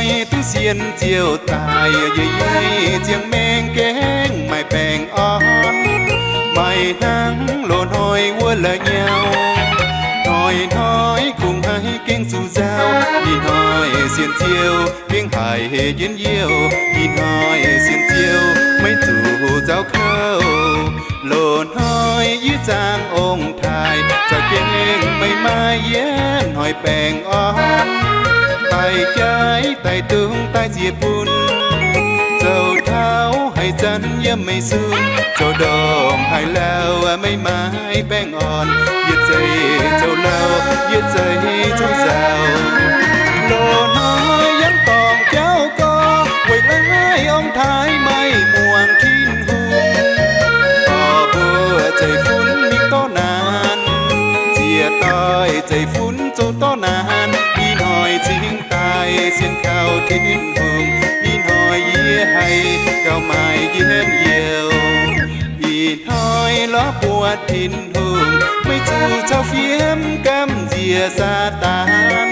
Duqv sienx Ziouv daaih, yie nyei ziangh maengh gengh maaih baengh orn. Maaih hnangv loz-hnoi wuov la'nyauv, hnoi-hnoi kungx haiz gengh zuqc nzauh. Ih hnoi sienx Ziouv gengh haiz hec jienv youh, ih hnoi sienx Ziouv maiv zuqc nzauh kouv. Loz-hnoi yie zaangh ong-taaix, za'gengh meih maaih yietv hnoi baengh orn. Daaih jaiv daaih dungz daaih ziex bun, zoux tauv haic zanc yiem meih sun, zoux ndongc haaix lauh meih maaih baengh orn. Yietc zeiz zoux lauh, yietc zeiz zoux nzauh. Loz-hnoi yangh dorngc jauv gorx, weic laaix ong-taaix maiv muangx Tin-Hungh. Dorh mbuo zeiv-fun mingh dorh naanc, ziex doix zeiv-fun zoux dorh naanc. Ih hnoi cingx daaih sienx kaux Tin-Hungh, ih hnoi yie haih gauh maaih njien-youh. Ih hnoi lorz buatc Tin-Hungh, maiv zuqc cau fiem gamh nziex Saadaan.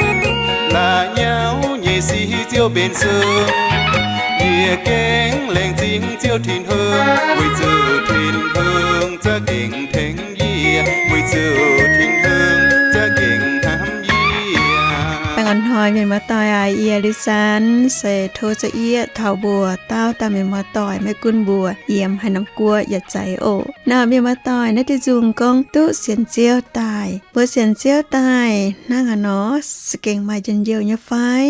La'nyauv nyei sic Ziouv mbenc sung, yie gengh laengz zingh Ziouv Tin-Hungh, weic zuqc Tin-Hungh za'gengh tengx yie, weic zuqc Tin-Hungh za'gengh hnamv yie. Baengh orn hnoi mienh muoz-doic aac, yie Liuz San se tov za'gengh taux mbuo dauh dauh mienh muoz-doic, maiv gunv mbuo yiem haaix norm guoqv yaac zeiz oc. Naaiv mienh muoz-doic, naaiv diuh nzung gorngv duqv sienx Ziouv daaih. Mbuo sienx Ziouv daaih hnangv haaix nor za'gengh maaih njien-youh nyei fai?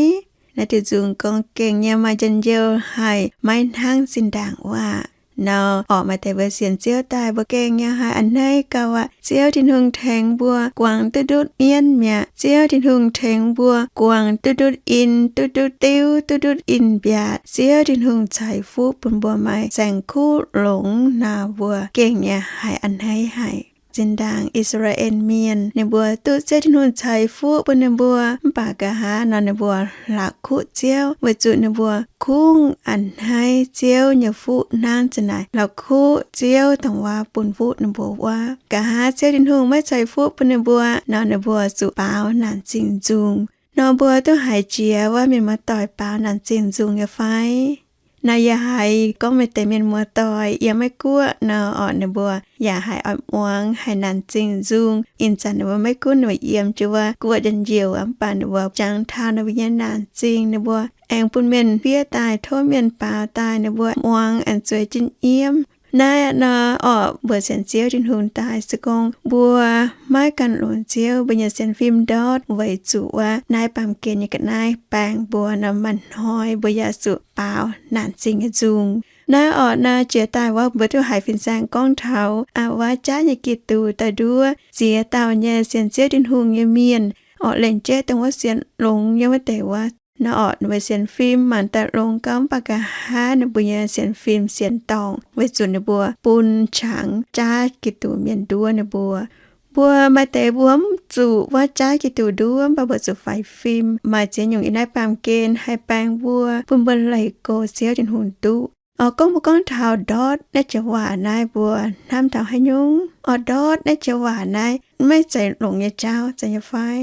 Naaiv diuh nzung gorngv gengh nyei maaih njien-youh haic, maiv hnangv zinh ndaangc waac. Nor orqc, maaih deix mbuo sienx Ziouv daaih mbuo gengh nyei haiz a'hneiv gauh aqv. Ziouv Tin-Hungh tengx mbuo guangc duqv ndutv mienv mi'aqv. Ziouv Tin-Hungh tengx mbuo guangc duqv ndutv in, duqv ndutv diuv, duqv ndutv in-mbiatc. Ziouv Tin-Hungh ceix fuqv bun mbuo maaih saeng-kuv longx. Naaiv mbuo gengh nyei haiz a'hneiv haic. Zinh ndaangc I^saa^laa^en Mienh ninh mbuo duqv Ziouv Tin-Hungh ceix fuqv bun ninh mbuo, mv baac nqa'haav nor ninh mbuo la'kuqv Ziouv, weic zuqc ninh mbuo kungx a'hneiv Ziouv nyei fuqv hnangv za'naaic la'kuqv Ziouv dongh wuov bun fuqv ninh mbuo wuov. Nqa'haav Ziouv Tin-Hungh maiv ceix fuqv bun ninh mbuo nor, ninh mbuo zuqc baaux naanc zingh nzung. Nor mbuo duqv haiz jiex wuov mienh muoz-doic baaux naanc zingh nzung nyei fai? Naaiv yie haiz gorngv maaih deix mienh muoz-doic yiem Meiv-Guoqv nor orqc, ninh mbuo yaac haiz oix muangx haiz naanc zingh nzung. Ih zanc ninh mbuo maiv gunv ninh mbuo yiem jienv wuov guoqv njien-youh, mv baac ninh mbuo jangx taux ninh mbuo nyei naanc zingh, ninh mbuo aengx bun mienh fiev daaih, tov mienh baaux daaih, ninh mbuo muangx aengx zueiz jienv yiem. Naaiv nor orqc, mbuo sienx Ziouv Tin-Hungh daaih, se gorngv mbuo maiv gan longx Ziouv, mbuo nyei sienx fim ndortv, weic zuqc wuov naaiv baamh gen nyei ga'naaiv baeng mbuo nor, maaih hnoi mbuo yaac zuqc baaux naanc zingh nyei nzung. Naaiv orqc, naaiv jiex daaih wuov mbuo duqv haiz fin-saeng gorngv taux aa wuov jaav nyei Giduc daaih nduov ziex dauh nyei sienx Ziouv Tin-Hungh nyei mienh orqc, lengc jeiv dongh wuov sienx longx nyei wuov deix wuov. Naaiv orqc, ninh mbuo sienx fim maanc daaih longx gau, mv baac nqa'haav ninh mbuo nyei sienx fim sienx dorngc, weic zuqc ninh mbuo bun qangx jaav Giduc mienh nduov ninh mbuo. Mbuo maaih deix mbuo mv zuqc wuov jaav Giduc nduov, mv baac mbuo zuqc faix fim. Maaih ziex nyungc yiem naaiv baamh gen haih baeng mbuo, bun mbuo leih go Ziouv Tin-Hungh duqv. Orqc, gorngv mbuo gorngv taux ndortv naaiv joux waac naaiv, mbuo hnamv taux haaix nyungc? Orqc, ndortv naaiv joux waac naaiv maiv zeiz longx nyei jauv, zeiz nyei fai?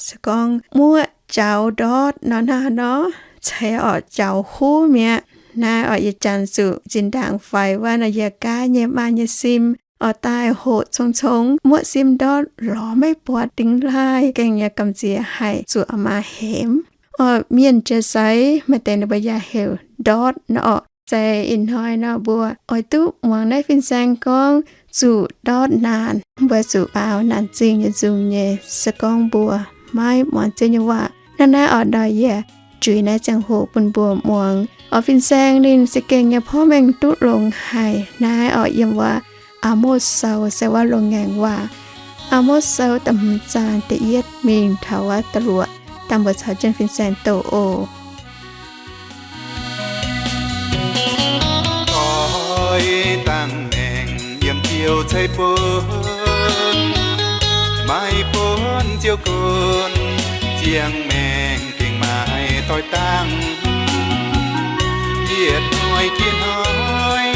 Se gorngv muoqv jaux ndortv nor, hnangv haaix nor? Ceix orqc jaux huv mi'aqv. Naaiv orqc, yie janx zuqc zinh ndaangc faix wuov nor, yie gaav nyei maaih nyei sim orqc, daaih hoqc cong-cong, muoqv sim ndortv lorz maiv buatc dingx laaih, gengh nyei gamh nziex haic, zuqc a'maah hemx. Orqc, mienh jiex seix maaih deix ninh mbuo yaac heuc ndortv nor orqc. Zeiz ih hnoi nor mbuo oix duqv muangx naaiv fin-saeng gorngv zuqc ndortv naanc, mbuo zuqc baaux naanc zingh nyei nzung nyei, se gorngv mbuo maiv muangx Ziouv nyei waac. Hnangv naaiv orqc, nor yie juix naaiv ziangh hoc bun mbuo muangx. Orqc, fin-saeng ninh za'gengh nyei porv mengh duqv longx haic. Naaiv orqc, yiem wuov Aa^motv Sou se wuov loz-ngaengc waac. Aa^motv Sou da'hmz zaang da'yietv mingh taux wuov da'luoqc. Dangh mbuo caux jienv fin-saeng doqc oc. Doix dangh maengc yiem Ziouv ceix bun, maiv bun Ziouv gunv, ziangh maengc gengh maaih doix dangh. Yietc hnoi jiex hnoi,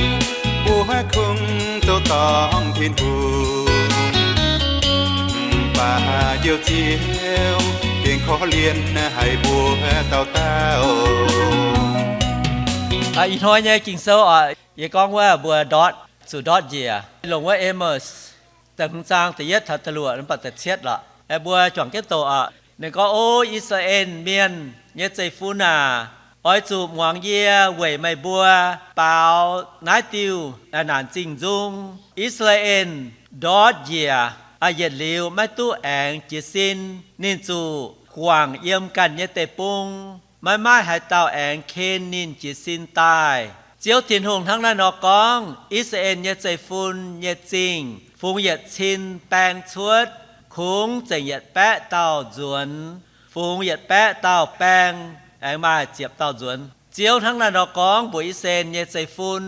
mbuo kungx zoux dorngc Tin-Hungh, mv baac Njoux Ziouv Gengh korv-lienh haic mbuo dauh dauh. Ih hnoi nyei Ging-Sou oc, yie gorngv wuov mbuo ndortv, zuqc ndortv njiec. Longc wuov Amos da'hmz zaang da'yietv taux da'luoqc mv baac da'cietv lorqc. Aengx mbuo juangc jienv doqc oc. Ninh gorngv, O I^saa^laa^en Mienh nyei zeiv-fun aac, oix zuqc muangx yie weic meih mbuo baaux naaiv diuh naanc zingh nzung. I^saa^laa^en ndortv njiec, yietc liuz maiv duqv aengx jiez sin. Ninh zuqc guangc yiem ganh nyei deic-bung. Maiv maaih haaix dauh aengx ken ninh jiez sin daaih. Ziouv Tin-Hungh hnangv naaiv nor gorngv, I^saa^laa^en nyei zeiv-fun nyei zingh fungx yietc cin baeng cuotv, kungx zengc yietc baeqv dauh nzuonx. Fungx yietc baeqv dauh baeng, aengx maaih ziepc dauh nzuonx. Ziouv hnangv naaiv nor gorngv mbuox I^saa^laa^en nyei zeiv-fun,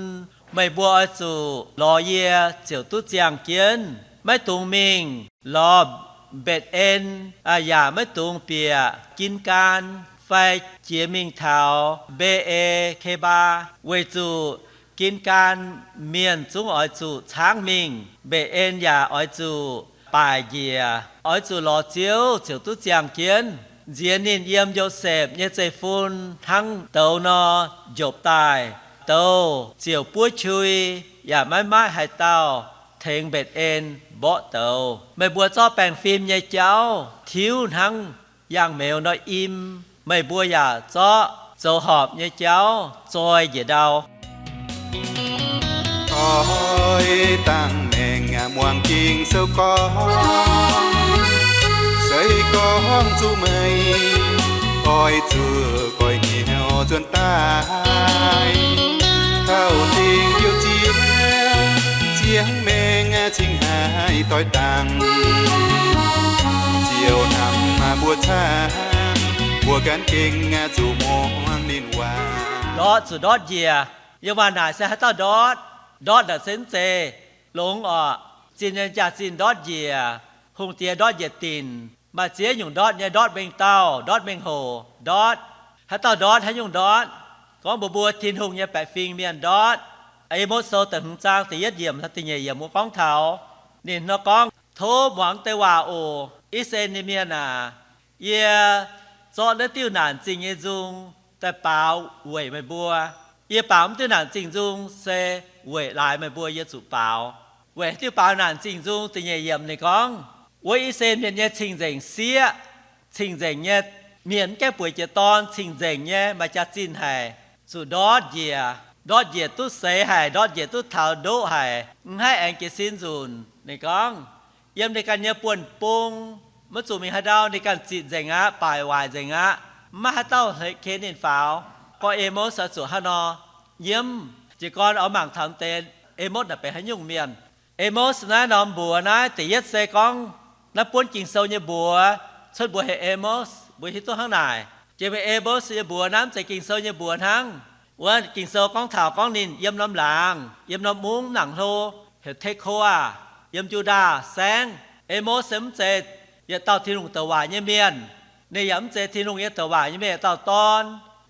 Meih mbuo oix zuqc lorz yie ziouc duqv ziangh jienv. Maiv dungx mingh lorz Mbetc^en, yaac maiv dungx bieqc Gin^gaan fai jiex mingh taux Mbe^e^ke^mbaa, weic zuqc Gin^gaan mienh zungv oix zuqc caangv mingh. Mbetc^en yaac oix zuqc baaic njiec. Oix zuqc lorz Ziouv ziouc duqv ziangh jienv. Nziex ninh yiem Yosepv nyei zeiv-fun hnangv douz nor njopv daaih. Douz ziouc buov qui, yaac maiv maaih haaix dauh tengx Mbetc^en mborqv douz. Meih mbuo zorqv baengh fim nyei jauv tiuv hnangv yangh meuz nor im. Meih mbuo yaac zorqv zoux horpc nyei jauv zoi njiec ndau. Oix dangh maengc muangx Ging-Sou gorngv, se gorngv zuqc meih, oix zuqc goiv hnyouv nzuonx daaih. Taux dingc liouh ziex ziangx maengc cingx haih doix dangh. Ziouv hnamv mbuo camv, mbuo gan gengh zuqc muangx ninh waac. Ndortv zuqc ndortv njiec. Yiem waac naaic se haaix dauh ndortv? Ndortv naaic se mv zeiz longx orqc. Zinh nyei jaax-zinh ndortv njiec, hungh diex ndortv njiec dinc, maaih ziex nyungc ndortv nyei, ndortv mengh dauh, ndortv mengh hoc, ndortv. Haaix dauh ndortv? Haaix nyungc ndortv? Gorngv mbuox mbuo Tin-Hungh nyei baeqc fingx mienh ndortv. Amos Sou da'hmz zaang da'yietv yiemc, da'nyeic yiemc wuov gorngv taux, ninh nor gorngv, Tov muangx deix waac oc, I^saa^laa^en nyei mienh aac. Yie zorqv naaiv diuh naanc zingh nyei nzung daaih baaux weic meih mbuo. Yie baaux mv diuh naanc zingh nzung se weic laaix meih mbuo yie zuqc baaux. Weic diuh baaux naanc zingh nzung da'nyeic yiemc ninh gorngv, wuov I^saa^laa^en Mienh nyei cing-nzengc sieqv, cing-nzengc nyei mienh mv gaengh bueix jiex dorn, cing-nzengc nyei maaih jaax-zinh haic, zuqc ndortv njiec. Ndortv njiec duqv seix haic, ndortv njiec duqv taux ndoqv haic, mv haih aengx jiez sin nzunc. Ninh gorngv, yiem ninh ganh nyei buonv-bung, maiv zuqc mingh haaix ndau, ninh ganh zitc nzengc aqv, baaic waaic nzengc aqv, mv maaih haaix dauh ken ninh faaux. Gorngv Amos oix zuqc hnangv nor nyiemv. Jiez gorn oix mangc taux deix Amos naaic benx haaix nyungc mienh. Amos naaiv norm mbuox naaiv da'yietv se gorngv naaiv buonv Ging-Sou nyei mbuox, cuotv mbuox heuc Amos, mbuo hiuv duqv hnangv naaic. Jiex mingh Amos nyei mbuox naaiv mv zeiz Ging-Sou nyei mbuox hnangv. Wuov Ging-Sou gorngv taux gorngv ninh yiem norm laangz, yiem norm mungv nangc hlo, heuc Tekoa, yiem Yu^ndaa Saengv. Amos se mv zeiz yietc dauh Tin-Hungh douc waac nyei mienh. Ninh yaac mv zeiz Tin-Hungh nyei douc waac nyei mienh yietc dauh dorn.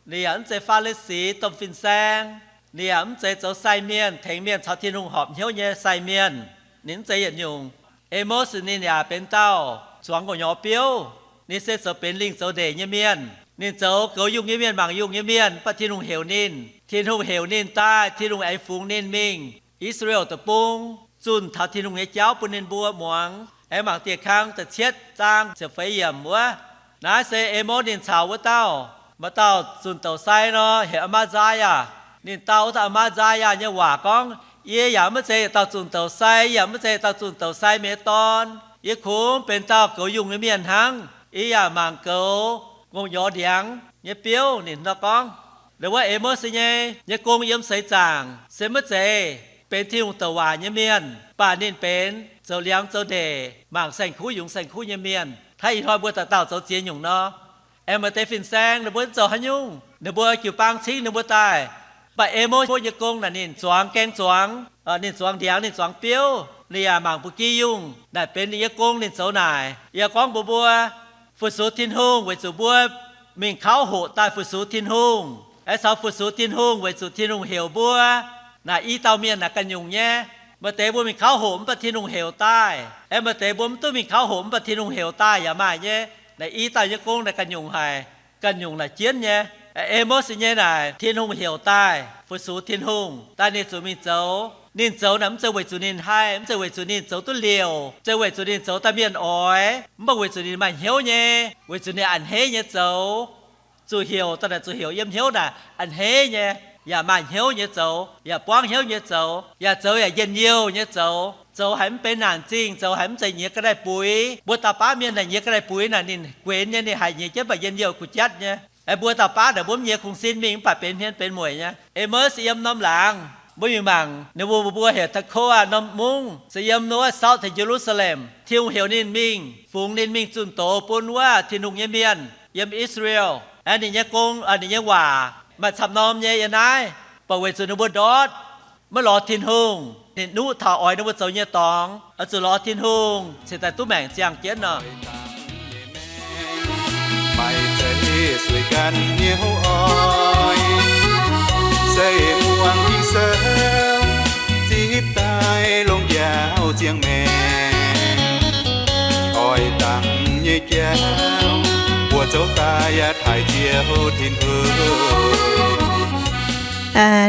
Ninh yaac mv zeiz Faa^li^si domh fin-saeng. Ninh yaac mv zeiz zoux sai mienh, tengx mienh caux Tin-Hungh horpc hnyouv nyei sai mienh. Ninh mv zeiz yietc nyungc. Amos ninh yaac benx dauh zuangx ngongh nyorx biouv. Ninh se zoux benx lingh zoux ndeic nyei mienh. Ninh zoux goux yungh nyei mienh, mangc yungh nyei mienh, mv baac Tin-Hungh heuc ninh. Tin-Hungh heuc ninh daaih, Tin-Hungh aengx fungx ninh mingh I^saa^laa^en Deic-Bung, zunh taux Tin-Hungh nyei jauv bun ninh mbuo muangx. Aengx mangc Dieh Kang da'cietv zaang ziepc feix yiemc wuov. Naaiv se Amos ninh caux wuov dauh, maaih dauh zunh douz sai nor, heuc Aa^maa^nzaa^yaa. Ninh dau wuov dauh Aa^maa^nzaa^yaa nyei waac gorngv, Yie yaac maiv zeiz yietc dauh zunh douz sai, yie yaac maiv zeiz yietc dauh zunh douz sai mienh nyei dorn. Yie kungx benx dauh goux yungh nyei mienh hnangv. Yie yaac mangc goux ngongh nyorx ndiangx nyei biouv. Ninh nor gorngv. Liuz wuov Amos nyei, nyei gong yiem seix zaangc se maiv zeiz benx Tin-Hungh douc waac nyei mienh, mv baac ninh benx zoux liangx zoux ndeic, mangc saeng-kuv yungz saeng-kuv nyei mienh. Hnangv ih hnoi mbuo dauh dauh zoux ziex nyungc nor. Aengx maaih deix fin-saeng ninh mbuo mv zoux haaix nyungc, ninh mbuo jiu-baang cingv ninh mbuo daaih. Mv baac Amos nyei gong naaic ninh zuangx gaeng zuangx, ninh zuangx ndiangx, ninh zuangx biouv, ninh yaac mangc ba'gi yungh. Naaic benx ninh nyei gong ninh zoux naaic. Yie gorngv mbuox mbuo, fu-sux Tin-Hungh weic zuqc mbuo mingh kauv hoqc daaih fu-sux Tin-Hungh, aengx caux fu-sux Tin-Hungh weic zuqc Tin-Hungh heuc mbuo. Naaic i dauh mienh naaic ganh nyungc nyei. Maaih deix mbuo mingh kauv hoqc mv baac Tin-Hungh heuc daaih. Aengx maaih deix mbuo mv duqv mingh kauv hoqc mv baac Tin-Hungh heuc daaih yaac maaih nyei. Naaic i dauh nyei gong naaic ganh nyungc haic, ganh nyungc naaic jienv nyei. Amos nyei naaic Tin-Hungh heuc daaih fu-sux Tin-Hungh, daaih ninh zuqc mingh zoux. Ninh zoux naaic mv zeiz weic zuqc ninh haih, mv zeiz weic zuqc ninh zoux duqv liouc, mv zeiz weic zuqc ninh zoux daaih mienh oix, mv baac weic zuqc ninh maaih hnyouv nyei, weic zuqc ninh a'hneiv nyei zoux. Zuqc heuc daaih naaic zuqc heuc yiem hnyouv naaic a'hneiv nyei, yaac maaih hnyouv nyei zoux, yaac buangv hnyouv nyei zoux, yaac zoux yaac njien-youh nyei zoux, zoux haiz mv benx naanc zingh, zoux haiz mv zeiz nyiex ga'naaiv buix. Mbuo dauh baav mienh naaic nyiex ga'naaiv buix naaic ninh guenx nyei, ninh haiz nyiex jienv mv baac njien-youh gu'jatv nyei. Aengx mbuo dauh baav naaic mbuo mv nyiex kungx sin mingh mv baac benx hmien benx mueic nyei. Amos yiem norm laangz mbuo mingh mangc ninh mbuo, mbuo heuc Tekoa norm mungv se yiem wuov Southern Jerusalem. Tin-Hungh heuc ninh mingh, fungx ninh mingh zunh doz bun wuov Tin-Hungh nyei mienh yiem Israel. Ninh nyei gong, ninh nyei waac maaih camv norm nyei yiem naaiv, mv baac weic zuqc ninh mbuo ndortv, maiv lorz Tin-Hungh, ninh nuqv taux oix ninh mbuo zoux nyei dorngx, oix zuqc lorz Tin-Hungh cingx daaih duqv maengc ziangh jienv nor. Maaih zeiz sueih ganh hnyouv oix, se muangx Ging-Sou, zipv daaih longx njaaux ziangh maengc. Oix dangx nyei jauv, mbuo zoux daaih yaac taaih Ziouv Tin-Hungh.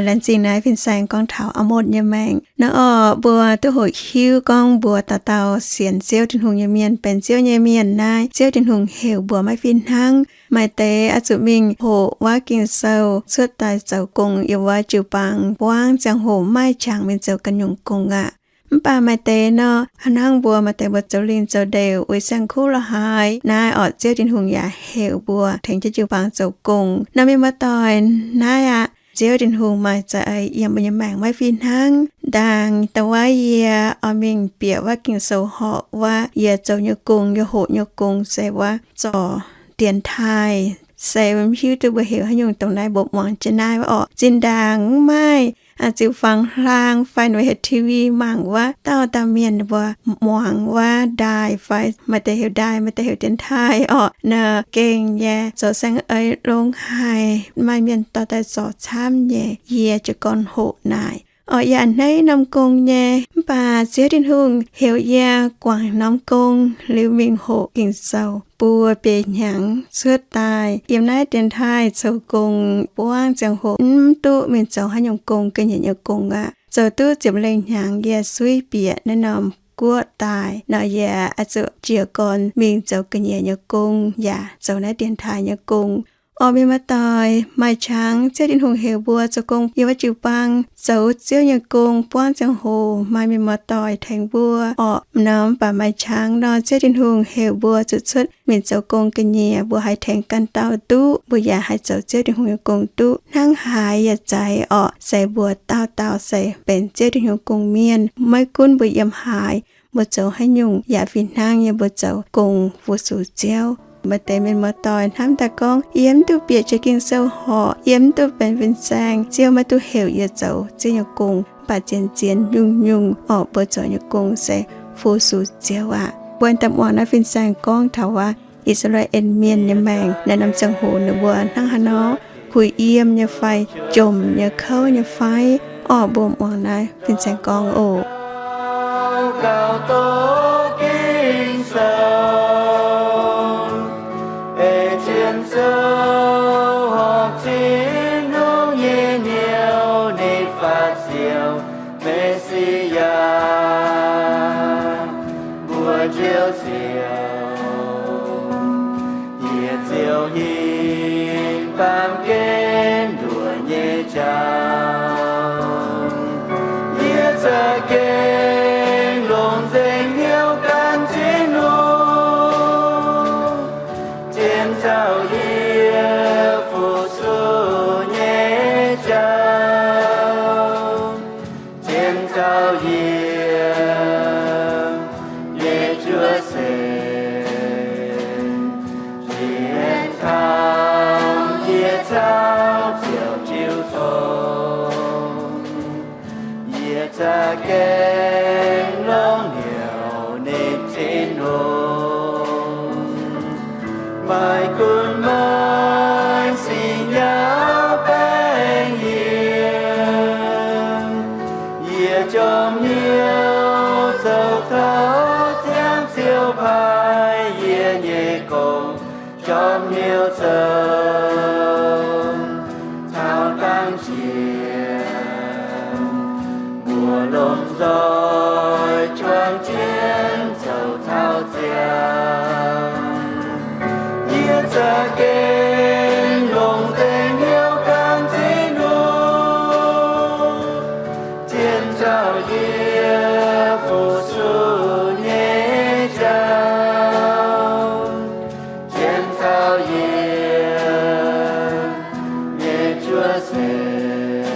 Laengz zingh naaiv fin-saeng gorngv taux Amos nyei maengc. Naaiv orqc, mbuo duqv hoqc hiuv gorngv mbuo dauh dauh sienx Ziouv Tin-Hungh nyei mienh benx Ziouv nyei mienh naaiv, Ziouv Tin-Hungh heuc mbuo maiv fih hnangv. Maaih deix oix zuqc mingh hoqc waac Ging-Sou cuotv daaih zoux gong yiem wuov jiu-baang buangv ziangh hoc maiv qangx mingh zoux ganh nyungc gong aqv. Mv baac maaih deix nor, hnangv mbuo maaih deix mbuo zoux lingh zoux ndeic weic saeng-kuv la'haaix naaiv orqc, Ziouv Tin-Hungh yaac heuc mbuo tengx jienv jiu-baang zoux gong. Nor mienh muoz-doic naaiv aqv, Ziouv Tin-Hungh maaih za'eix yiem mbuo nyei maengc maiv fih hnangv. Ndaangc da'wuov yie oix mingh bieqc wuov Ging-Sou horqc wuov, yie zoux nyei gong, yie hoqc nyei gong se wuov zorc dienx taaih. Se mv hiuv duqv mbuo heuc haaix nyungc dongh naaiv, mbuo muangx jienv naaiv orqc. Zinh ndaangc mv maaih ziux-fangx hlaang fai ninh heuc T V mangc wuov, dauh dauh mienh mbuo muangx wuov ndaaih fai maaih deix heuc ndaaih, maaih deix heuc dienx taaih orqc, naaiv gengh nyei zoux saeng-eix longx haic, maaih mienh dorh daaih zorc camv nyei. Yie jiez gorn hoqc naaic orqc, yie a'hneiv norm gong nyei. Mv baac Ziouv Tin-Hungh heuc yie guangc norm gong liuz mingh hoqc Ging-Sou buo biei hnyangx cuotv daaih yiem naaiv dienx taaih zoux gong buangv ziangh hoc, mv duqv mingh zoux haaix nyungc gong, ga'nyiec nyei gong aqv. Zoux duqv ziepc lengh hnyangx yie suiv bieqc naaiv norm guoqv daaih nor, yie oix zuqc jiez gorn mingh zoux ga'nyiec nyei gong yaac zoux naaiv dienx taaih nyei gong. Orqc, mienh muoz-doic, maaih qangx Ziouv Tin-Hungh heuc mbuo zoux gong yiem wuov jiu-baang zoux Ziouv nyei gong buangv ziangh hoc maaih mienh muoz-doic tengx mbuo orqc. Nor mv baac maaih qangx nor Ziouv Tin-Hungh heuc mbuo zuqc cuotv mingh zoux gong ga'nyiec, mbuo haih tengx ganh dauh duqv, mbuo yaac haih zoux Ziouv Tin-Hungh nyei gong duqv. Hnangv haaix yaac zeiz orqc, se mbuo dauh dauh se benx Ziouv Tin-Hungh gong-mienh. Maiv gunv mbuo yiem haaix, mbuo zoux haaix nyungc yaac fih hnangv nyei mbuo zoux gong fu-sux Ziouv. Maaih deix mienh muoz-doic hnamv daaih gorngv, yie mv duqv bieqc jiex Ging-Sou horqc, yie mv duqv benx fin-saeng, Ziouv maiv duqv heuc yie zoux Ziouv nyei gong. Mv baac zien-zien nyungc-nyungc orqc, mbuo zoux nyei gong se fu-sux Ziouv aqv. Mbuo daaih muangx naaiv fin-saeng gorngv taux wuov I^saa^laa^en Mienh nyei maengc naaiv norm ziangh hoc ninh mbuo hnangv haaix nor, kuh yiem nyei fai, jomc nyei, kouv nyei fai? Orqc, mbuo muangx naaiv fin-saeng gorngv oc. Gauh doqc Ging-Sou, ei jienv zoux horpc Tin-Hungh nyei hnyouv, ninh faatv siou Me^si^yaa, mbuo Njoux Siou. Yie ziouc hingh baamh gen nduoqc nyei jauv. Yie za'gengh longc nzengc hnyouv gan Tin-Hungh, zien zaux yie fu-sux nyei jauv, zien zaux yie nyei juov seix, zien taux yie caux Ziouv jiu tong. Yie za'gengh longc hnyouv nitv Tin-Hungh, maiv gunv maaih sic nyauv baengh yie. Yie jorm hnyouv zoux taux ziangh Ziouv paaiv yie nyei gong. jorm hnyouv zoux taux dangh jiex, mbuo lomh nzoih juang jienv zoux taux ziangx. Yie za'gengh longc nzengc hnyouv gan Tin-Hungh, zien taux yie fu-sux nyei jauv, zien taux yie nyei juov seix,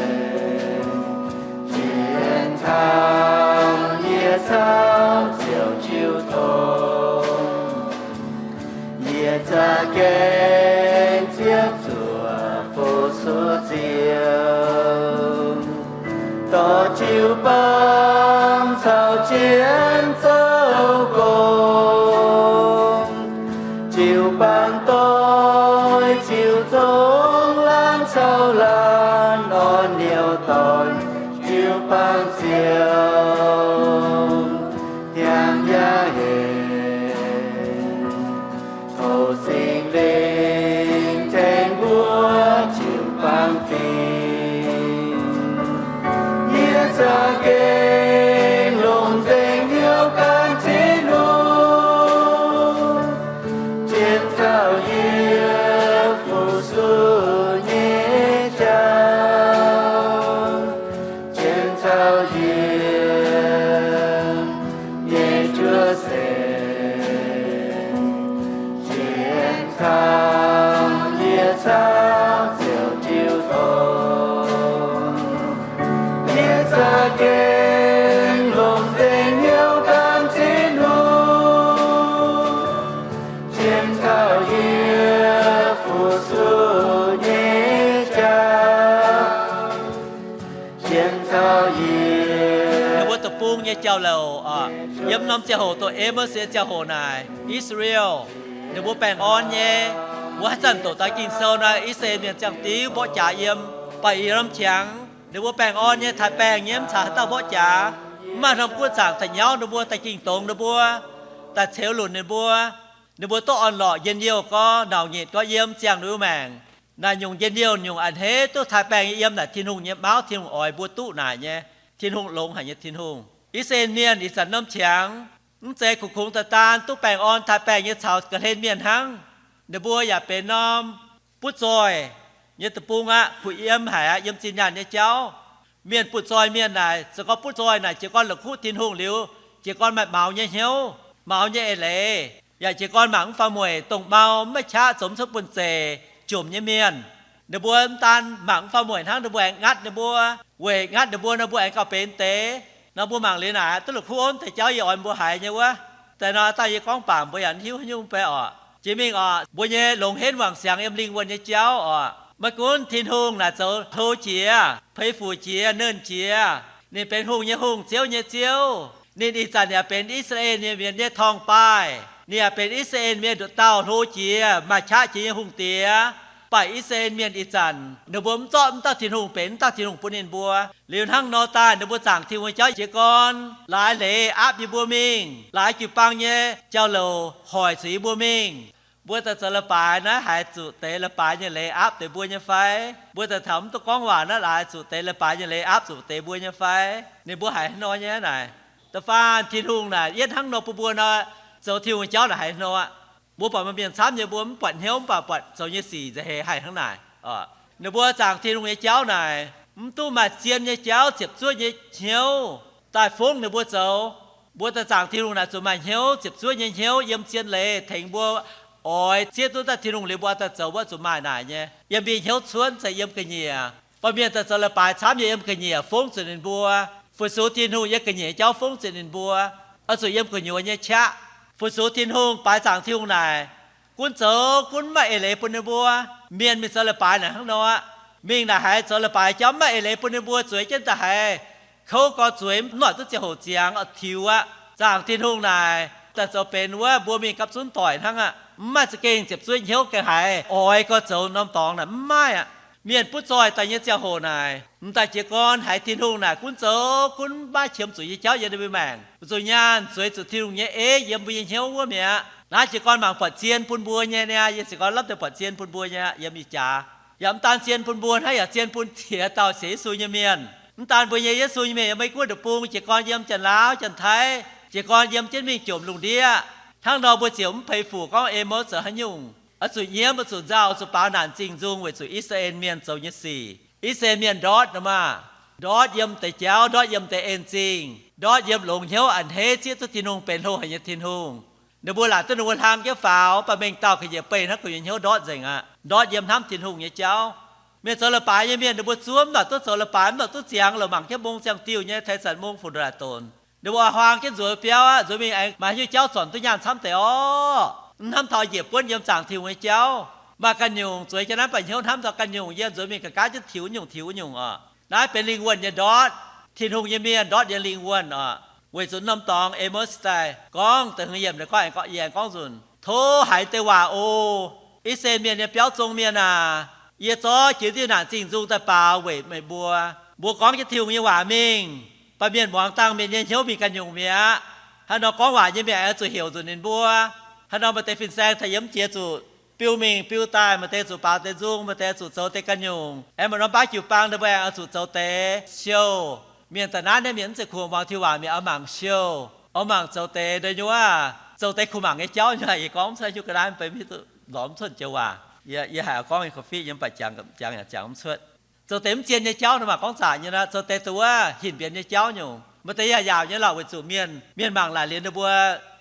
zien taux yie camv ziouc jiu tong. Yie za'gengh zieqv zuoqc fu-sux Ziouv, dorh jiu-baang caux jienv zoux gong, jiu-baang doix, jiu-zong laanh caux laanh orn liouh dorn, jiu-baang ziouc hiaangx yaac hec, tov Singx Lingh tengx mbuo jiu-baang fingx. Yie za'gengh longc nzengc hnyouv gan Tin-Hungh, zien taux yie fu-sux nyei jauv, zien taux yie nyei juov seix, zien taux yie camv ziouc jiu tong. Yie za'gengh longc nzengc hnyouv gan Tin-Hungh, zien taux yie fu-sux nyei jauv, zien taux yie. Ninh mbuo deic-bung nyei jauv-louc oc, yiem norm ziangh hoc dongh Amos nyei ziangh hoc naaic, I^saa^laa^en ninh mbuo baengh orn nyei. Mbuo haaix zanc doqc daaih Ging-Sou naaic, I^saa^laa^en Mienh ziangh diuv mborqv jaax yiem, mv baac yiem norm qangx ninh mbuo baengh orn nyei, taaix baengh nyei, mv caux haaix dauh mborqv jaax. Mv maaih norm guoqv zaangc daaih nyauv ninh mbuo, daaih ging dongz ninh mbuo, daaih ceux lunc ninh mbuo. Ninh mbuo duqv orn-lorqc njien-youh gorngv, nauc nyetc gorngv yiem ziangh ninh mbuo maengc. Naaic nyungc njien-youh nyungc a'hneiv duqv taaix baengh nyei yiem naaic Tin-Hungh nyei mauv, Tin-Hungh oix mbuo duqv naaic nyei. Tin-Hungh longx haic nyei Tin-Hungh. I^saa^laa^en Mienh ih zanc norm qangx mv zeiz kungx-kungx daaih daan duqv baengh orn taaix baengh nyei caux ga'hlen mienh hnangv. Ninh mbuo yaac benx norm butv zoih nyei deic-bung aqv, kuh yiem haic aqv, yiem zinh nyaanh nyei jauv. Mienh butv zoih mienh naaic, zoux gorngv butv zoih naaic jiez gorn la'kuqv Tin-Hungh liuz, jiez gorn maaih maux nyei hnyouv, maux nyei eix leiz, yaac jiez gorn mangc mv faaux mueic, dongh mau mv maaih qaqv zoux mv cuotv buonv-zeic, jomc nyei mienh. Ninh mbuo mv daan mangc mv faaux mueic hnangv, ninh mbuo aengx ngatv ninh mbuo. Weic ngatv ninh mbuo nor, mbuo aengx gauh benx deix. Nor mbuo mangc liuz naaic, duqv la'kuqv ong deix jauv yie oix mbuo haiz nyei wuov. Daaih nor dangh yie gorngv baac mbuo yaac hiuv nyungc bei oc. Jiex mingh oc, mbuo nyei longx henv wangc siangx yiem lingh wuonh nyei jauv oc. Maiv gunv Tin-Hungh naaic zoux hlo jiex, fei fuc jiex, nernh jiex. Ninh benx hungh nyei Hungh, ziouv nyei Ziouv. Ninh ih zanc yaac benx I^saa^laa^en Mienh nyei torngv-baaih. Ninh yaac benx I^saa^laa^en Mienh nduqc dauh hlo jiex, maaih qaqv jiex nyei Hungh Diex. Mv baac I^saa^laa^en Mienh ih zanc ninh mbuo mv zorqv mv dauh Tin-Hungh benx mv dauh Tin-Hungh bun ninh mbuo. Liuz hnangv nor daaih ninh mbuo zaangc Tin-Hungh nyei jauv jiez gorn laaix leiz aapv yie mbuo mingh, laaix jiu-baang nyei jauv-louc hoic zuqc yie mbuo mingh. Mbuo daaih zoux leiz-baaix naaiv haiz zuqc deix leiz-baaix nyei leiz aapv deix mbuo nyei fai? Mbuo daaih taux mv duqv gorngv waac naaiv laaix zuqc deix leiz-baaix nyei leiz aapv zuqc deix mbuo nyei fai? Ninh mbuo haiz hnangv nor nyei naaic. Da'faanh Tin-Hungh naaic yietv hnangv nor bun mbuo nor, zoux Tin-Hungh jauv naaic haiz hnoi aqv. Mbuo buatc maaih mienh camv nyei, mbuo mv buatc hnyouv mv baac buatc zoux nyei sic nza'heix haih hnangv naaic. Ninh mbuo zaangc Tin-Hungh nyei jauv naaic, mv duqv maaih zien nyei jauv, ziepc zuoqv nyei hnyouv daaih fongv ninh mbuo zoux. Mbuo daaih zaangc Tin-Hungh naaic zuqc maaih hnyouv, ziepc zuoqv nyei hnyouv yiem zien leiz tengx mbuo oix zieqv duqv daaih Tin-Hungh liuz mbuo daaih zoux wuov zuqc maaih naaic nyei. Yiem mbuo nyei hnyouv cuotv se yiem ga'nyiec. Baamh mienh daaih zoux leiz-baaix camv nyei yiem ga'nyiec fongv zuqc ninh mbuo. Fu-sux Tin-Hungh yiem ga'nyiec jauv fongv zuqc ninh mbuo. Oix zuqc yiem gu'nyuoz nyei qaqv. Fu-sux Tin-Hungh, baaix zaangc Tin-Hungh naaic, gunv zoux gunv mv maaih eix leiz bun ninh mbuo. Mienh mingh zoux leiz-baaix naaic hnangv nor aqv. Mingh naaic haiz zoux leiz-baaix jauv mv maaih eix leiz bun ninh mbuo, zueiz jienv daaih haiz kouv gorx zueiz, mv noic duqv ziangh hoc ziangx oix tiux aqv. Zaangc Tin-Hungh naaic daaih zoux benx wuov mbuo mingh gapv zunv doic hnangv aqv. Mv maaih za'gengh ziepc zuoqv hnyouv gengh haiz oix gorx zoux norm dorngx naaic mv maaih aqv. Mienh butv zoih daaih nyei ziangh hoc naaic, m'daaih jiez gorn haiz Tin-Hungh naaic gunv zoux gunv maiv qiemx zuqc nyei jauv yiem ninh mbuo maengc. Zuqc nyaanh zueiz zuqc Tin-Hungh nyei eiv yiem mbuo nyei hnyouv wuov mi'aqv. Naaiv jiez gorn mangc buatc zien bun mbuo nyei niaa, yie jiez gorn lopv deix buatc zien bun mbuo nyei yiem ih jaax. Yaac mv daan zien bun mbuo hnangv, yaac zien bun ziex dauh sienx Yesu nyei mienh. Mv daan mbuo nyei Yesu nyei mienh yiem Meiv Guoqv deic-bung, jiez gorn yiem Janx-Laauv, Janx-Taiv, jiez gorn yiem jienv mingh jomc lungh ndiev. Hnangv nor mbuo ziouc mv peix fuc gorngv Amos zoux haaix nyungc, oix zuqc nyiemv, oix zuqc nzauh, oix zuqc baaux naanc zingh nzung weic zuqc I^saa^laa^en Mienh zoux nyei sic. I^saa^laa^en Mienh ndortv nor maah, ndortv yiem deix jauv, ndortv yiem deix en zingh, ndortv yiem longx hnyouv a'hneiv zieqv duqv Tin-Hungh, benx hlo haic nyei Tin-Hungh. Ninh mbuo laaic duqv ninh mbuo hlang jienv faaux, mv baac mengh dauh ga'nyiec beih hnangv gu'nyuoz hnyouv ndortv nzengc aqv, ndortv yiem hnamv Tin-Hungh nyei jauv. Mienh zoux leiz-baaix nyei mienh, ninh mbuo zuov mv baac duqv zoux leiz-baaix, mv baac duqv ziangx, lorqc mangc jienv mbong ziangh diuh nyei, teix zanc mbong fu nduqc laaic donx. Ninh mbuo oix huaang jienv nzuonx biauv aqv, nzuonx mingh aengx maaih haaix nyungc jauv zornc duqv nyaanh camv deix orqc. Mv hnamv taux njiec buonv yiem zaangc Tin-Hungh nyei jauv. Maaih ganh nyungc zueiz jienv naaiv, mv baac hnyouv hnamv taux ganh nyungc, yie nzuonx mingh ga'gaav jienv tiux nyungc tiux nyungc oc. Naaiv benx lingh wuonh nyei ndortv. Tin-Hungh nyei mienh ndortv nyei lingh wuonh oc. Weic zuqc norm dorngx Amos daaih gorngv deix hmz yiemc, yie aengx gorngv nzunc. Tov haiz deix waac oc. I^saa^laa^en Mienh nyei biauv zong mienh aac, yie zorqv jiex diuh naanc zingh nzung daaih baaux weic meih mbuo. Mbuo gorngv jienv Tin-Hungh nyei waac mingh, baac mienh muangx dangh mienh nyei hnyouv mingh ganh nyungc mi'aqv. Haaix nor gorngv waac nyei mienh aengx zuqc heuc nzunc ninh mbuo. Haaix nor maaih deix fin-saeng taux yiem jiex zuqc biu mingh biu daaih, maaih deix zuqc baaux deix nzung, maaih deix zuqc zoux deix ganh nyungc. Aengx maaih norm baav jiu-baang ninh mbuo aengx oix zuqc zoux deix siou. Mienh daaih naaiv nyei mienh mv zeiz kungx muangx Tin-Hungh waac, mienh oix mangc siou, oix mangc zoux deix nduov nyuoqv, zoux deix kungx mangc nyei jauv nyei. Yie gorngv mv cuotv hiuv ga'naaiv, mv bei mv hiuv duqv lorz mv cuotv joux waac. Yie haih gorngv nyei korv-fiqv yie mv baac jangx yaac jangx mv cuotv. Zoux deix mv zien nyei jauv nor, maaih gorngv zaqc nyei nor, zoux deix duqv wuov hinc mbienx nyei jauv nyungc. Maaih deix yaac yaauc nyei lorqc, weic zuqc mienh, mienh mangc laaic liuz ninh mbuo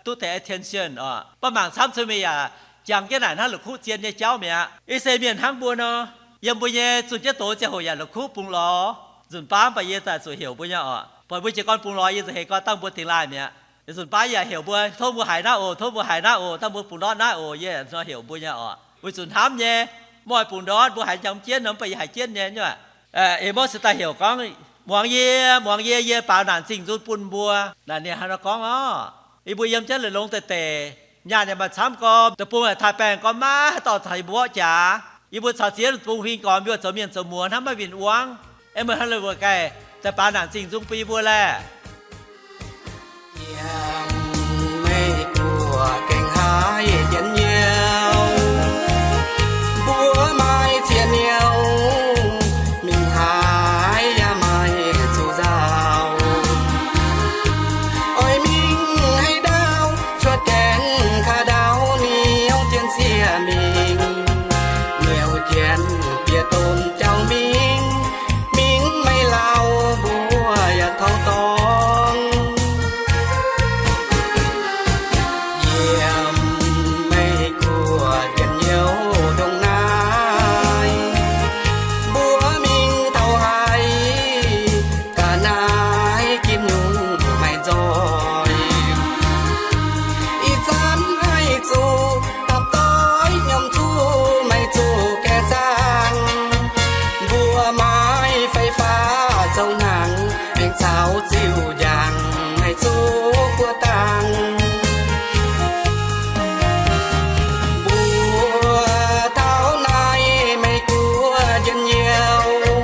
duqv deix attention oc. Mv baac mangc camv cuotv mingh yaac jangx jienv naaic hnangv la'kuqv zien nyei jauv mi'aqv. I^saa^laa^en Mienh hnangv mbuo nor, yiem mbuo nyei zunh jienv doz ziangh hoc yaac la'kuqv bungx lorz. Nzunc baav mv baac yie daaih zuqc heuc mbuo nyei oc. Buatc mbuo jiez gorn bungx lorz yie nza'heix gorngv dangh mbuo dingx laaih mi'aqv. Nzunc baav yaac heuc mbuo, tov mbuo haiz naaiv oc, tov mbuo haiz naaiv oc, dangh mbuo bungx ndortv naaiv oc, yie nor heuc mbuo nyei oc. Weic zuqc hnamv nyei, mv oix bungx ndortv, mbuo haiz njang mv jienv nor, mv baac yie haiz jienv nyei nyuoqc. Amos daaih heuc gorngv, muangx yie, muangx yie, yie baaux naanc zingh nzung bun mbuo. Naaic ninh hnangv nor gorngv orqc. Yie mbuo yiem jienv leiz longx deix deix, nyaanh yaac maaih camv gormx, deic-bung yaac taaih baengh gormx, maiv haaix dorh caux yie mbuo orqv jaax. Yie mbuo caux ziex deic-bung huing gormx, yie mbuo zoux mienh zoux muoz hnamv maiv win-wangv. Aengx meih hnoi leiz-baaix ganh daaih baaux naanc zingh nzung bun yie mbuo laeh. Yiem Meiv Guoqv gaengh haaix njien-youh, mbuo maaih ziex niouh, mingh haaix yaac maaih zuqc nzauh. Oix mingh haaix ndau, cuotv gaengh kaav ndau, niouh jienv sieqv mingh, niouh jienv bieqc domh jauv mingh, mingh maiv lauh mbuo yaac taux dorngx. Yiem Meiv Guoqv njien-youh ndongc naaiv, mbuo mingh taux haaix, ga'naaiv ginv nyungc maiv nzoih. Ih zanc haih zuqc dapv doix nyiemc zuqc maiv zuqc gaengh zaangc. Mbuo maaih fai-faa zoux hnaangx, aengx caux ziuh njang haih zuqc buoqv dangh. Mbuo taux naaiv Meiv Guoqv njien-youh,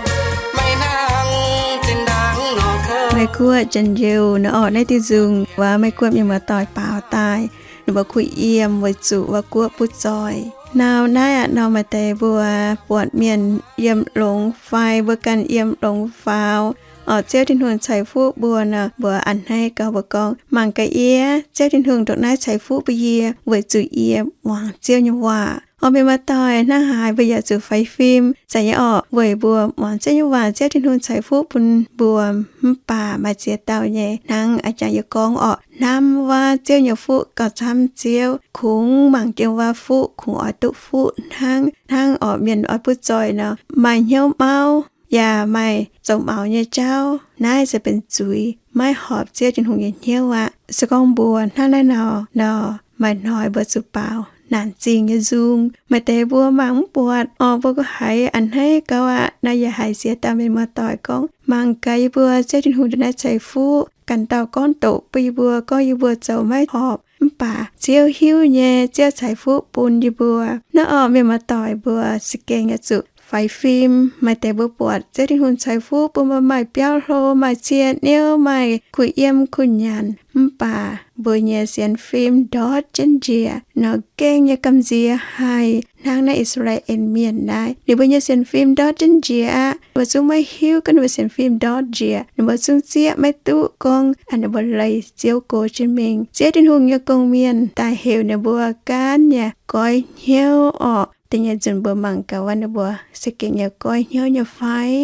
maiv hnangv zinh ndaangc nor kouv. Meiv Guoqv njien-youh nor orqc, naaiv diuh nzung waac Meiv Guoqv mienh muoz-doic baaux daaih, ninh mbuo kuh yiem weic zuqc wuov guoqv butv zoih. Nau naaiv aqv nor, maaih deix mbuo buatc mienh yiem longx fai mbuo ganh yiem longx faaux, orqc, Ziouv Tin-Hungh ceix fuqv mbuo nor, mbuo a'hneiv gauh mbuo gorngv, mangc gaax yie, Ziouv Tin-Hungh ndongc naaiv ceix fuqv bun yie, weic zuqc yie muangx Ziouv nyei waac. Orqc, mienh muoz-doic, hnangv haaix mbuo yaac zuqc faix fim, zanc nyei orqc, weic mbuo muangx Ziouv nyei waac, Ziouv Tin-Hungh ceix fuqv bun mbuo. Mv baac maaih ziex dauh nyei hnangv a'jangc yie gorngv orqc, hnamv waac Ziouv nyei fuqv gauh camv Ziouv, kungx mangc jienv waac fuqv, kungx oix duqv fuqv hnangv. Hnangv orqc, mienh oix butv zoih nor, maaih hnyouv mauv, yaac maaih zoux maux nyei jauv. Naaiv se benx zuiz maiv horpc Ziouv Tin-Hungh nyei hnyouv aqv. Se gorngv mbuo hnangv naaiv nor, nor maaih hnoi mbuo zuqc baaux naanc zingh nyei nzung. Maaih deix mbuo mangc mv buatc, orqc, mbuo gorngv haiz a'hneiv gauh aqv. Naaiv yie haiz ziex dauh mienh muoz-doic gorngv, mangc gaax yie mbuo, Ziouv Tin-Hungh ndongc naaiv ceix fuqv, ganh dauh gorngv doqc bun yie mbuo gorngv yie mbuo zoux maiv horpc. Mv baac Ziouv hiuv nyei, Ziouv ceix fuqv bun yie mbuo. Naaiv orqc, mienh muoz-doic mbuo za'gengh yaac zuqc faix fim. Maaih deix mbuo buatc Ziouv Tin-Hungh ceix fuqv bun mbuo maaih biauv hlo, maaih cie hnyouv, maaih kuh yiem kuh nyanc, mv baac mbuo nyei sienx fim ndortv jienv njiec nor gengh nyei gamh nziex haic. Hnangv naaiv I^saa^laa^en Mienh naaiv, ninh mbuo nyei sienx fim ndortv jienv njiec aqv. Ninh mbuo zungv maiv hiuv gorngv ninh mbuo sienx fim ndortv njiec. Ninh mbuo zungv zieqv maiv duqv gorngv ninh mbuo leih Ziouv gox jienv mingh. Ziouv Tin-Hungh nyei gong-mienh daaih heuc ninh mbuo gaanv nyei goiv hnyouv orqc. Da'nyeic nzunc mbuo mangc gaax wuov ninh mbuo se gengh nyei goiv hnyouv nyei fai?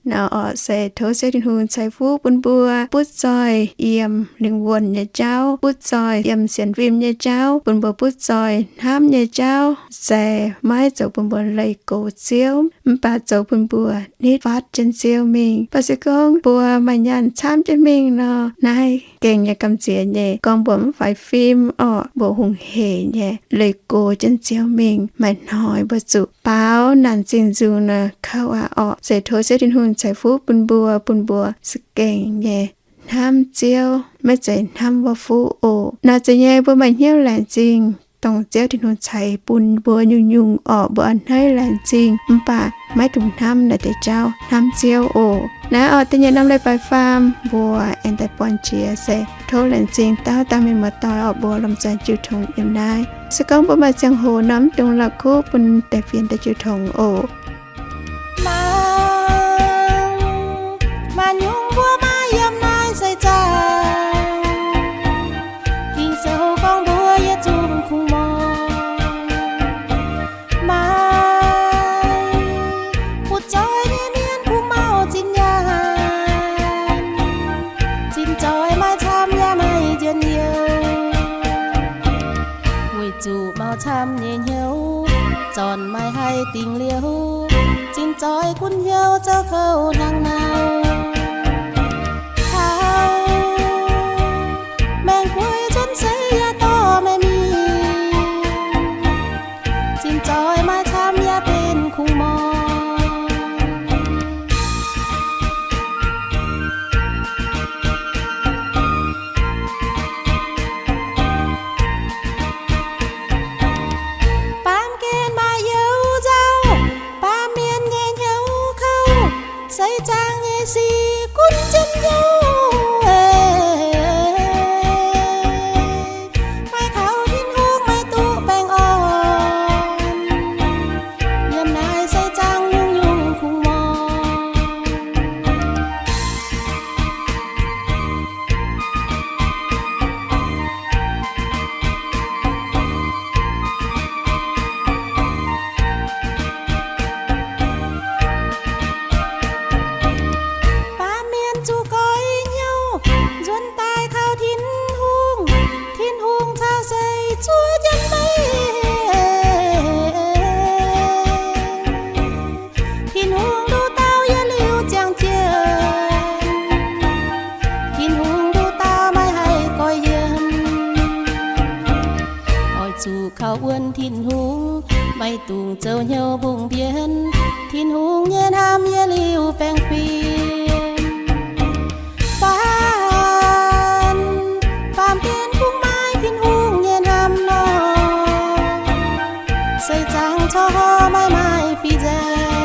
Naaiv orqc se tov Ziouv Tin-Hungh ceix fuqv bun mbuo butv zoih yiem lingh wuonh nyei jauv, butv zoih yiem sienx fim nyei jauv, bun mbuo butv zoih hnamv nyei jauv, se maiv zoux bun mbuo leih gox Ziouv, mv baac zoux bun mbuo nitv fatv jienv Ziouv mingh. Mv baac se gorngv mbuo maaih nyaanh camv jienv mingh nor, naaiv gengh nyei gamh nziex nyei. Gorngv mbuo mv faix fim orqc, mbuo hungh heic nyei leih gox jienv Ziouv mingh, maaih hnoi mbuo zuqc baaux naanc zingh nzung nor kouv aqv orqc. Se tov Ziouv Tin-Hungh ceix fuqv bun mbuo, bun mbuo za'gengh nyei hnamv Ziouv, maiv zeiz hnamv wuov fuqv oc. Naaiv zeiz nyei mbuo maaih hnyouv laengz zingh dongh Ziouv Tin-Hungh ceix bun mbuo nyungc-nyungc orqc, mbuo a'hneiv laengz zingh mv baac maiv dungx hnamv naaiv deix jauv, hnamv Ziouv oc. Naaiv orqc, da'nyeic norm leiz-baaix faam mbuo aengx daaih buangh jiex se tov laengz zingh dauh dauh mienh muoz-doic orqc, mbuo lomh nzoih jiu tongx yiem naaiv. Se gorngv mbuo maaih ziangh hoc nor, mv dungx la'kuqv bun deix fienx daaih jiu tongx oc. Mangc, maaih nyungc mbuo maiv yiem naaiv seix zaangc. Ging-Sou gorngv mbuo yietc zungv kungx mouz. Maaih butv zoih nyei mienh kungx mauv zinh nyaanh, zinh zoih maaih camv yaac maaih njien-youh. Weic zuqc mauv camv nyei hnyouv zornc maaih haih dingc liouh, zinh zoih gunv hnyouv zouv kouv hnangv naaiv. Taux maengx guei nzuonx seix yaac dorh maiv mingh, zinh zoih maaih camv yaac benx kungx mouz. Baamh gen maaih youz nzauh, baamh mienh nyei hnyouv kouv, seix zaangc nyei sic gunv jienv hnyouv. Maaih kaux Tin-Hungh maiv duqv baengh orn, yiem naaiv seix zaangc nyungc-nyungc kungx mouz. Baamh mienh zuqc goiv hnyouv, nzuonx daaih kaux Tin-Hungh, Tin-Hungh caux seix zuov jienv maiv. Tin-Hungh nduqc dauh yietc liuz ziangh jienv, Tin-Hungh nduqc dauh maiv haih goiv yiem. Oix zuqc kaux wuonv Tin-Hungh, maiv dungx zoux hnyouv mbungh mbienv, Tin-Hungh nyei hnamv yietc liuz baengh fim. Baan, baamh gen kungx maaih Tin-Hungh nyei hnamv nor, seix zaangc corc maiv maaih fih nzaeng.